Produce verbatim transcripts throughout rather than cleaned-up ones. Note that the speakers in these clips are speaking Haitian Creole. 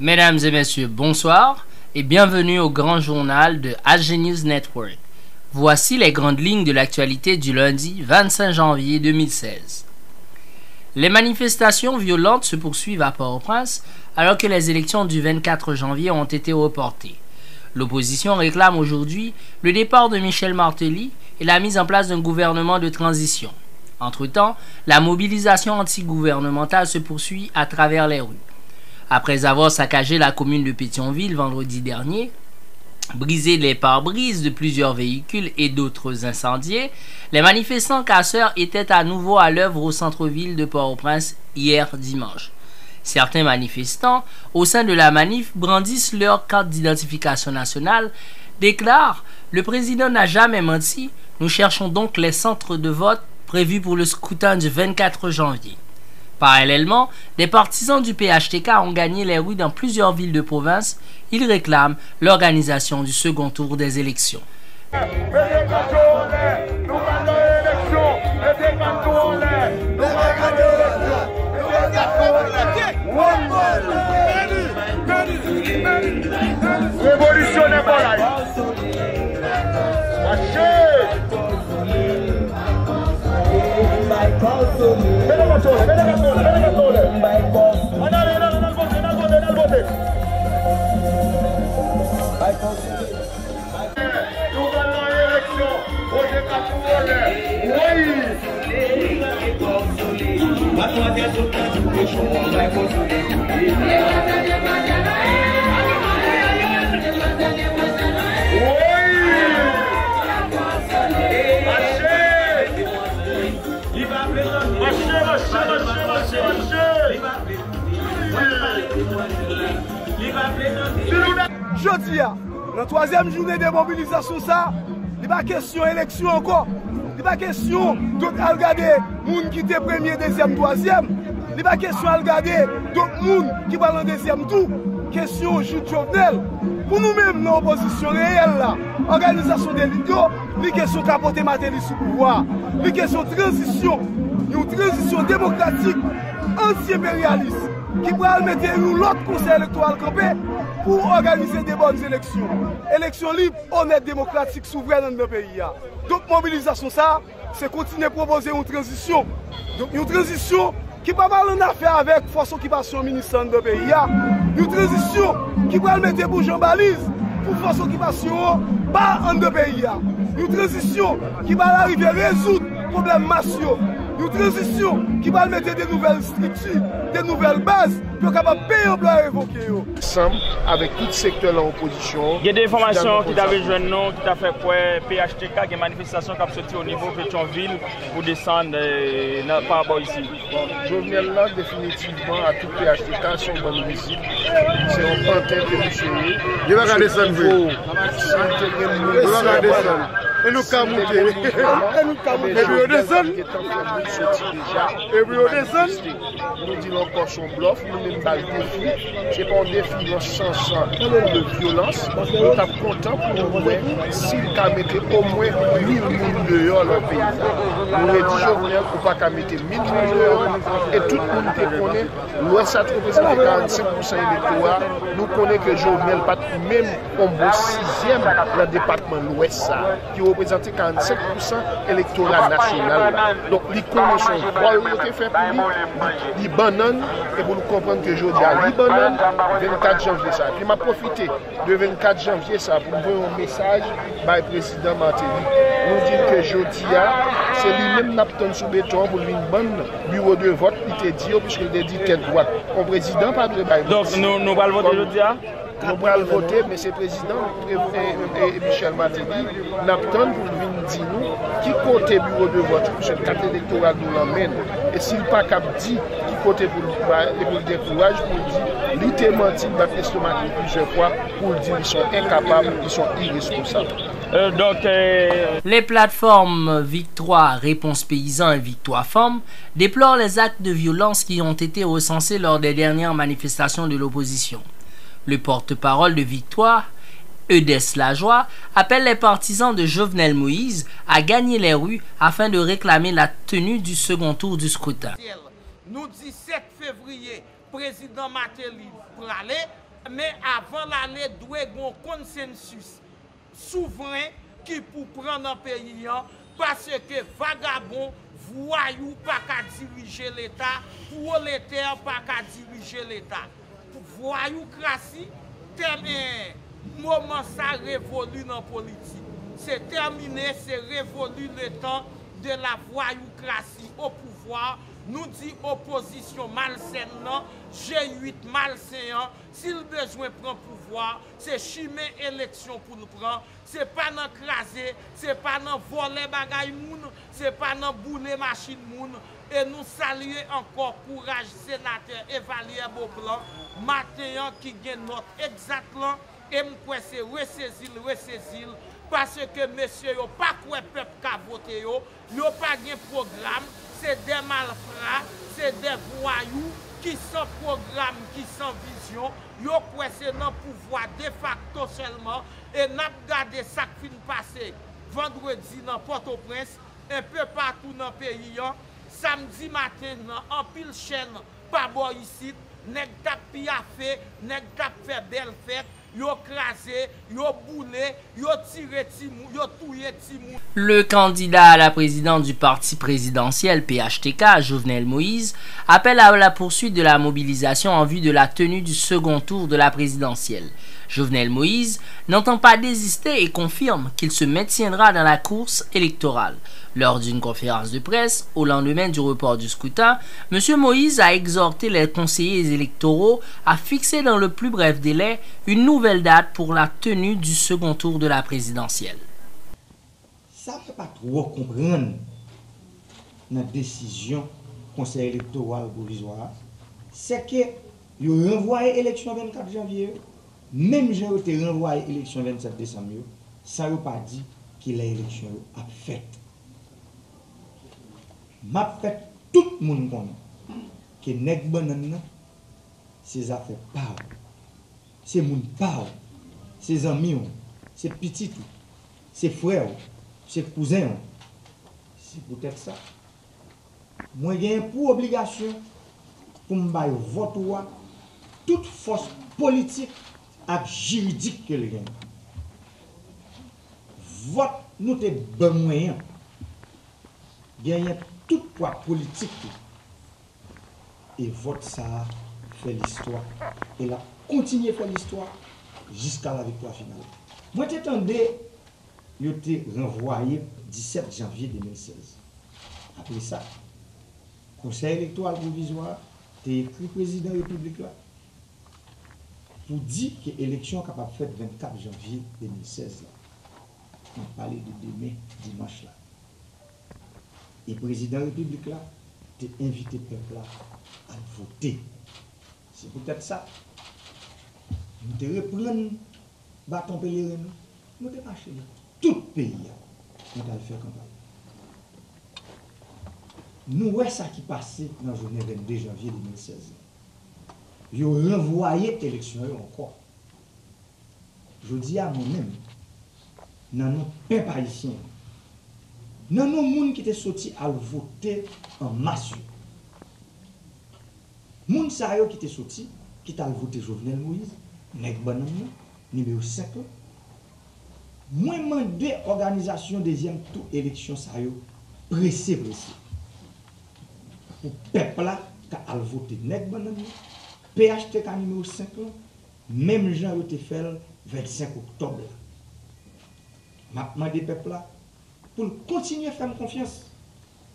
Mesdames et messieurs, bonsoir et bienvenue au grand journal de H G News Network. Voici les grandes lignes de l'actualité du lundi vingt-cinq janvier deux mille seize. Les manifestations violentes se poursuivent à Port-au-Prince alors que les élections du vingt-quatre janvier ont été reportées. L'opposition réclame aujourd'hui le départ de Michel Martelly et la mise en place d'un gouvernement de transition. Entre-temps, la mobilisation anti-gouvernementale se poursuit à travers les rues. Après avoir saccagé la commune de Pétion-Ville vendredi dernier, brisé les pare-brises de plusieurs véhicules et d'autres incendiés, les manifestants casseurs étaient à nouveau à l'œuvre au centre-ville de Port-au-Prince hier dimanche. Certains manifestants au sein de la manif brandissent leur carte d'identification nationale, déclarent : « Le président n'a jamais menti, nous cherchons donc les centres de vote prévus pour le scrutin du vingt-quatre janvier. » Parallèlement, des partisans du P H T K ont gagné les rues dans plusieurs villes de province. Ils réclament l'organisation du second tour des élections. Mete kat nou anlè, nou pral nan eleksyon. Mete kat nou anlè, nou pral nan eleksyon. Mete kat nou anlè. One man. Revolisyonè Fòlay. Mache. Mete kat nou anlè, mete kat nou anlè, mete kat nou anlè. Ann ale, ann ale, ann al vote, ann al vote, ann al vote. Nou pral nan eleksyon. Poze kat nou anlè. Wi. Wi. Mache. Mache, mache, mache, mache, mache. Jodi a, nan twazyèm jounen de mobilizasyon sa, li pa kesyon eleksyon ankò. Li pa kesyon dòt al gade moun ki te premye, dezyèm, twazyèm. Li pa kesyon al gade dòt moun ki pral nan dezyèm tou. Kesyon jout Jovenel. Pou nou menm nan opozisyon reyèl la, òganizasyon de lit yo, li kesyon ka pote Martelly sou pouvwa a. Li kesyon tranzisyon, yon tranzisyon demokratik, anti-enperyalis, ki pral mete yon lòt konsèy elektoral kanpe pou òganize de bòn eleksyon. Eleksyon lib, onèt, demokratik, souvren anndan peyi a. Donk, mobilizasyon sa a, se kontinye pwopoze yon tranzisyon. Donk, yon tranzisyon ki p ap al annafè avèk fòs okipasyon minis anndan peyi a. Yon tranzisyon ki pral mete boujon baliz pou fòs okipasyon an pa anndan peyi a. Yon tranzisyon ki pral arive rezoud pwoblèm mas yo. Yon tranzisyon ki pral mete de nouvèl estrikti, de nouvèl baz pou yo kapab peye anplwaye revoke yo. Ansanm avèk tout sektè nan opozisyon. Gen de enfòmasyon ki t ave jwenn nou ki ta fè kwè P H T K gen manifestasyon k ap soti o nivo Petyonvil pou desann, eh, nan, pa bò isi. Bon, Jovenel la, definitivman, a tout P H T K, se yon bann rizib. Se yon panten ke misye ye. Yo pa ka desann vre. Si l te gen moun... Yo pa ka desann. E nou ka moute. E nou ka moute. Epi yo desann. Epi yo desann. Nou di l ankò, se yon blòf, nou menm ba l defi. Se pa yon defi nan sans de vyolans. Nou t ap kontan pou nou wè si l ka mete omwen mil moun deyò nan peyi a. Nou redi Jovenel, ou pa ka mete mil moun deyò. E tout moun te konnen Lwès sa t reprezante karannsenk pousan elektora. Nou konnen ke Jovenel pa t menm yon bon sizyèm nan depatman Lwès sa, ki reprezante karannsenk pousan elektora nasyonal la. Donk, li konnen se yon vòl yo te fè pou li, li, li bannann, e pou nou konprann ke jodi a, li bannann, vennkat janvye sa. Epi m ap pwofite de vennkat janvye sa pou m voye yon mesaj bay prezidan Martelly. Nou di l ke jodi a, se li menm n ap tann sou beton an pou l vin ban n biwo de vòt, li te di yo, piske l te di tèt dwat. Yon prezidan pa dwe bay manti. Donk, nou, nou pral vote jodi a? Nou pral vote, men se prezidan, e, e, e, Michel Martelly, n ap tann pou l vin di nou ki kote biwo de vòt yo, piske kat elektoral nou nan men l. E si l pa kab di ki kote pou l bay, e pou l gen kouraj pou l di, li te manti, l bat lestomak li plizyè fwa pou l di li se yon enkapab, li se yon iresponsab. Euh, donc, euh, Les plateformes Victoire, Réponse Paysan et Victoire Femmes déplorent les actes de violence qui ont été recensés lors des dernières manifestations de l'opposition. Le porte-parole de Victoire, Eudes Lajoie, appelle les partisans de Jovenel Moïse à gagner les rues afin de réclamer la tenue du second tour du scrutin. Nou di sèt fevriye, prezidan Martelly prale, Men avan l ale, dwe gen yon konsensis souvren ki pou pran nan peyi an, paske vagabon, vwayou pa ka dirije Leta, pwoletè pa ka dirije Leta. Vwayoukrasi, tèm, eh, moman sa revoli nan politik. Se tèmine, se revoli le tan de la voyoukras au pouvoir. Nou di opozisyon malsèn nan, G uit malsen an, si l bezwen pran pouvwa, se chimen eleksyon pou l pran. Se pa nan kraze, se pa nan vòlè bagay moun, se pa nan boule machin moun. E nou salye ankò kouraj senatè Evalyè Beauplan maten an ki gen nòt egzat lan. E m kwè se resezi l, resezi l, paske mesye yo pa kwè pèp ka vote yo, yo pa gen pwogram, se de malfra, se de vwayou ki san pwogram, ki san vizyon. Yo kwè se nan pouvwa defakto sèlman, e n ap gade sa k fin pase vandredi nan Pòtoprens, enpe patou nan peyi an. Samdi maten nan anpil chèn pa bò isit, nèg t ap piyafe, nèg t ap fè bèl fèt, yo kraze, yo boule, yo tire timoun, yo touye timoun. Le candidat à la présidence du parti présidentiel P H T K, Jovenel Moïse, appelle à la poursuite de la mobilisation en vue de la tenue du second tour de la présidentielle. Jovenel Moïse n'entend pas désister et confirme qu'il se maintiendra dans la course électorale. Lors d'une conférence de presse au lendemain du report du scrutin, Monsieur Moïse a exhorté les conseillers électoraux à fixer dans le plus bref délai une nouvelle date pour la tenue du second tour de la présidentielle. Sa mwen pa twò konprann nan desizyon Konsèy Elektoral Pwovizwa a, se ke yo ranvwaye eleksyon vennkat janvye yo, menm jan yo te ranvwaye eleksyon vennsèt desanm yo, san yo pa di kilè eleksyon yo ap fèt. M ap fè tout moun konnen ke nèg bannann nan, se zafè pa w. Se moun pa w. Se zanmi w. Se pitit ou. Se frè w. Se kouzen w. Se poutèt sa, mwen genyen pou obligasyon pou m bay vòt ou a tout fòs politik ak jiridik ke l genyen. Vòt nou te ban mwen an genyen tout pwa politik li. E vòt sa a fè listwa. E l ap kontinye fè listwa jiska laviktwa final. Mwen te tande yo te ranvwaye disèt janvye de mil sèz. Apre sa, Konsèy Elektoral Pwovizwa a te ekri Prezidan Repiblik la pou di ke eleksyon an kapab fèt vennkat janvye de mil sèz la. N ap pale de demen, dimanch la. E Prezidan Repiblik la te envite pèp la al vote. Se poutèt sa, nou te reprann baton peleren nou, nou te mache nan tout peyi a, nou t al fè kanpay. Nou wè sa ki pase nan jounen vennde janvye de mil sèz la. Yo ranvwaye eleksyon yo ankò. Jodi a, mwen menm, nan non pèp ayisyen an, nan non moun ki te soti al vote an mas yo, moun sa yo ki te soti, ki t al vote Jovenel Moïse, nèg bannann nan, nimewo senk lan, mwen mande òganizasyon dezyèm tou eleksyon sa yo prese, prese, pou pèp la ka al vote nèg bannann nan, P H T K nimewo senk lan, menm jan yo te fè l vennsenk oktòb la. M ap mande pèp la pou l kontinye fè m konfyans,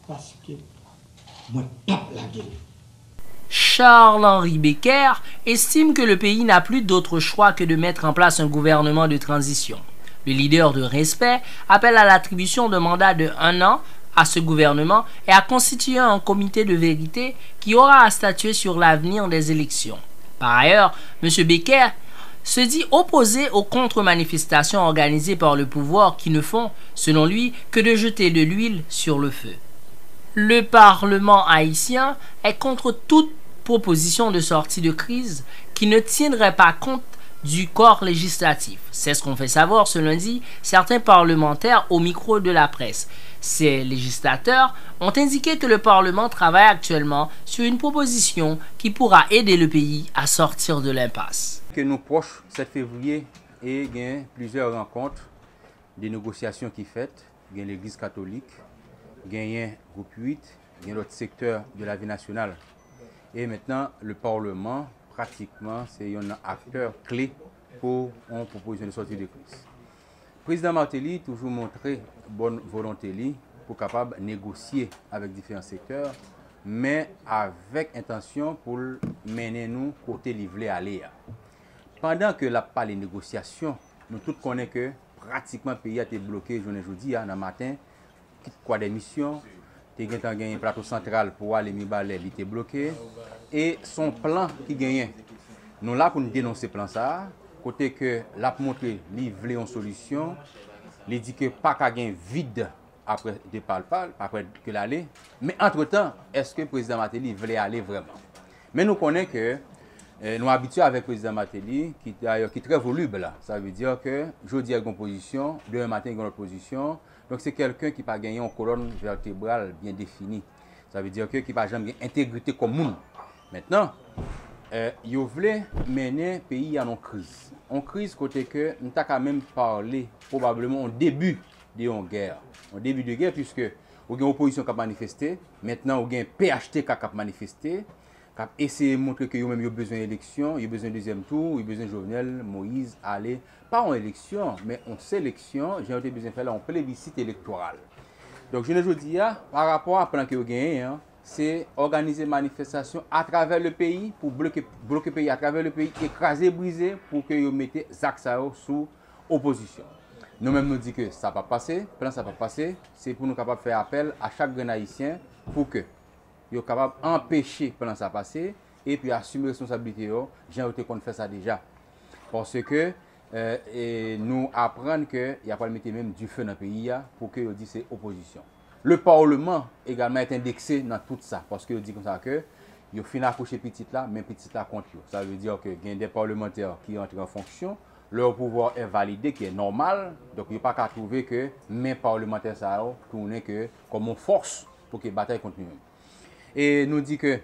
paske mwen p ap lage l. Charles-Henri Becker estime que le pays n'a plus d'autre choix que de mettre en place un gouvernement de transition. Le leader de Respect appelle à l'attribution d'un mandat de un an à ce gouvernement et à constituer un comité de vérité qui aura à statuer sur l'avenir des élections. Par ailleurs, Monsieur Becker se dit opposé aux contre-manifestations organisées par le pouvoir qui ne font, selon lui, que de jeter de l'huile sur le feu. Le Parlement haïtien est contre toute proposition de sortie de crise qui ne tiendrait pas compte du corps législatif. C'est ce qu'ont fait savoir ce lundi certains parlementaires au micro de la presse. Ces législateurs ont indiqué que le Parlement travaille actuellement sur une proposition qui pourra aider le pays à sortir de l'impasse. Ke nou pwòch sèt fevriye e gen plizyè rankont de negosyasyon ki fèt, gen Legliz Katolik, genyen Gwoup uit, gen lòt sektè de lavi nasyonal. E mentnan, le Parlement, pratikman, se yonn nan aktè kle pou yon pwopozisyon de sòti de kriz. Prezidan Martelly toujou montre bòn volonte li pou kapab negosye avèk diferan sektè, men avèk entansyon pou l mennen nou kote li vle ale a. Pandan ke l ap pale negosyasyon, nou tout konnen ke pratikman peyi a te bloke jounen jodi a nan maten, kit Kwadèmisyon, te gentan genyen Plato Santral pou ale Mibalè, li te bloke. E se yon plan ki genyen. Nou la pou n denonse plan sa a, kote ke l ap montre li vle yon solisyon, li di ke pa ka gen vid apre depa l pa, apre ke l ale. Men antretan, èske prezidan Martelly vle ale vrèman? Men nou konnen ke eh, nou abitye avèk prezidan Martelly, ki dayè ki trè volib la. Sa vle di ke jodi a gen yon pozisyon, demen maten gen yon lòt pozisyon. Donk se kèlken ki pa genyen yon kolòn vètebral byen defini. Sa vle di ke ki pa janm gen entegrite kòm moun. Mentnan, eh, yo vle mennen peyi a nan yon kriz. Yon kriz kote ke m ta ka menm pale pwobableman yon debi de yon gè. Yon debi de gè, piske ou gen opozisyon k ap manifeste, mentnan ou gen P H T K k ap manifeste, k ap eseye montre ke yo menm yo bezwen eleksyon, yo bezwen dezyèm tou, yo bezwen Jovenel Moïse ale, pa yon eleksyon, men yon seleksyon, jan yo te bezwen fè la, yon plebisit elektoral. Donk, jounen jodi a, pa rapò a plan ke yo genyen an, se òganize manifestasyon atravè le peyi pou bloke, bloke peyi atravè le peyi e kraze brize pou ke yo mete zak sa yo sou opozisyon. Nou menm nou di ke sa p ap pase, plan sa p ap pase, se pou nou kapab fè apèl a chak grenn Ayisyen pou ke yo kapab anpeche plan sa pase epi asime responsablite yo jan yo te konn fè sa deja. Paske eh, e nou aprann ke y ap pral mete menm dife nan peyi a pou ke yo di se opozisyon. Le Parlement également est indexé nan tout sa, paske yo di konsa ke yo fin akouche pitit la, men pitit la kont yo. Sa vle di ke gen de palmantè ki antre an fonksyon, leur pouvoir est validé, ki est normal, donk yo pa ka twouve ke men palmantè sa yo tounen ke kòm yon fòs pou ke batay kont li menm. E nou di ke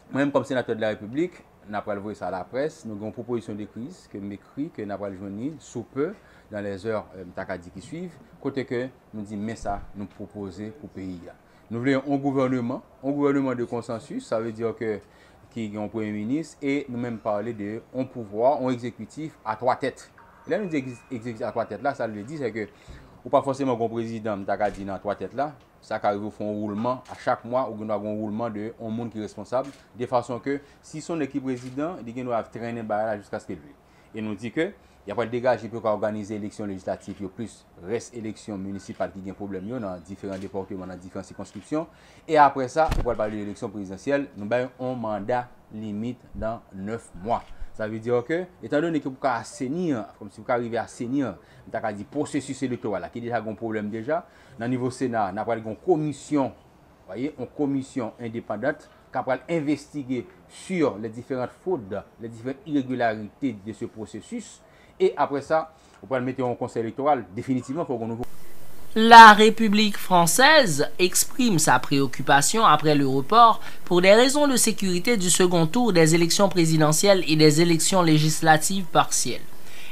mwen menm kòm senatè de la Repiblik, n ap pral voye sa a laprès, nou gen yon pwopozisyon de kriz ke m ekri, ke n ap pral jwenn li sous peu, dans les heures, eh, m ta ka di ki swiv, kote ke nou di men sa nou pwopoze pou peyi a. Nou vle yon gouvèneman, yon gouvèneman de konsansis, sa vle di ke ki gen yon premye minis, e nou menm pale de yon pouvwa, yon egzekitif a twa tèt. Lè nou di egz-, egzekitif a twa tèt la, sa l vle di, se ke ou pa fòseman gen yon prezidan, m ta ka di nan twa tèt la, sa ka rive w fè yon woulman, a chak mwa, ou gen dwa gen yon woulman de yon moun ki responsab, de fason ke si se yon nèg ki prezidan, li gen dwa ap trennen bagay la jiskaske l vle. E nou di ke y ap pral degaje pou yo ka òganize eleksyon lejislatif yo plis rès eleksyon minisipal ki gen pwoblèm yo nan diferan depatman, nan diferan sikonskripsyon. E apre sa, ou pral pale de eleksyon prezidansyèl, nou bay yon manda limit nan nèf mwa. Sa vle di ke, etandone ke pou ka aseni, kòmsi pou ka rive aseni, m ta ka di pwosesis elektoral la, ki deja gen yon pwoblèm deja, nan nivo Sena, n ap pral gen yon komisyon, voyez, yon komisyon endepandant k ap pral envestige sur les différentes fraudes, les différentes irrégularités de ce processus. E apre sa, ou pral mete yon konsèy elektoral, definitivman, fò gen yon nouvo. La République française exprime sa préoccupation après le report pour des raisons de sécurité du second tour des élections présidentielles et des élections législatives partielles.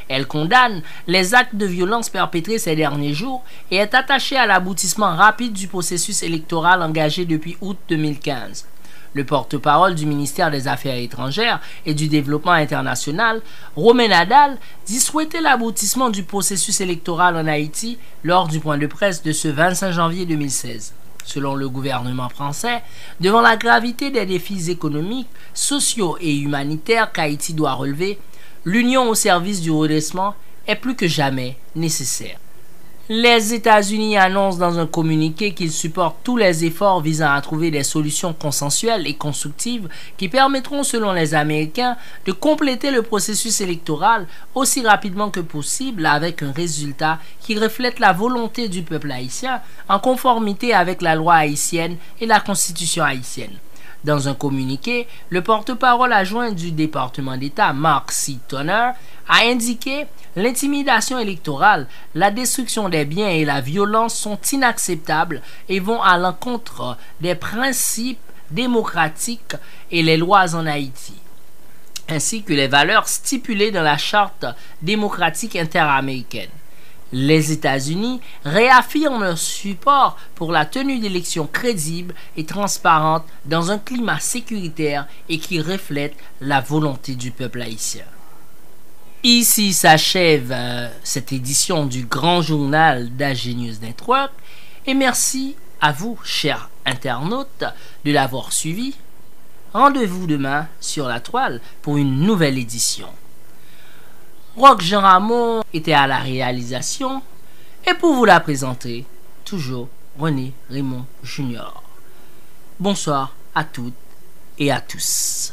Elle condamne les actes de violence perpétrés ces derniers jours et est attachée à l'aboutissement rapide du processus électoral engagé depuis août deux mille quinze. Le porte-parole du ministère des Affaires étrangères et du Développement international, Romain Nadal, dit souhaiter l'aboutissement du processus électoral en Haïti lors du point de presse de ce vingt-cinq janvier deux mille seize. Selon le gouvernement français, devant la gravité des défis économiques, sociaux et humanitaires qu'Haïti doit relever, l'union au service du redressement est plus que jamais nécessaire. Les États-Unis annoncent dans un communiqué qu'ils supportent tous les efforts visant à trouver des solutions consensuelles et constructives qui permettront, selon les Américains, de compléter le processus électoral aussi rapidement que possible avec un résultat qui reflète la volonté du peuple haïtien en conformité avec la loi haïtienne et la constitution haïtienne. Dans un communiqué, le porte-parole adjoint du département d'État, Mark C. Toner, a indiqué: l'intimidation électorale, la destruction des biens et la violence sont inacceptables et vont à l'encontre des principes démocratiques et les lois en Haïti, ainsi que les valeurs stipulées dans la Charte démocratique interaméricaine. Les États-Unis réaffirment leur support pour la tenue d'élections crédibles et transparentes dans un climat sécuritaire et qui reflète la volonté du peuple haïtien. Ici s'achève euh, cette édition du grand journal d'A G News Network et merci à vous, chers internautes, de l'avoir suivi. Rendez-vous demain sur la toile pour une nouvelle édition. Rock Jean Ramon était à la réalisation et pour vous la présenter, toujours René Raymond Junior. Bonsoir à toutes et à tous.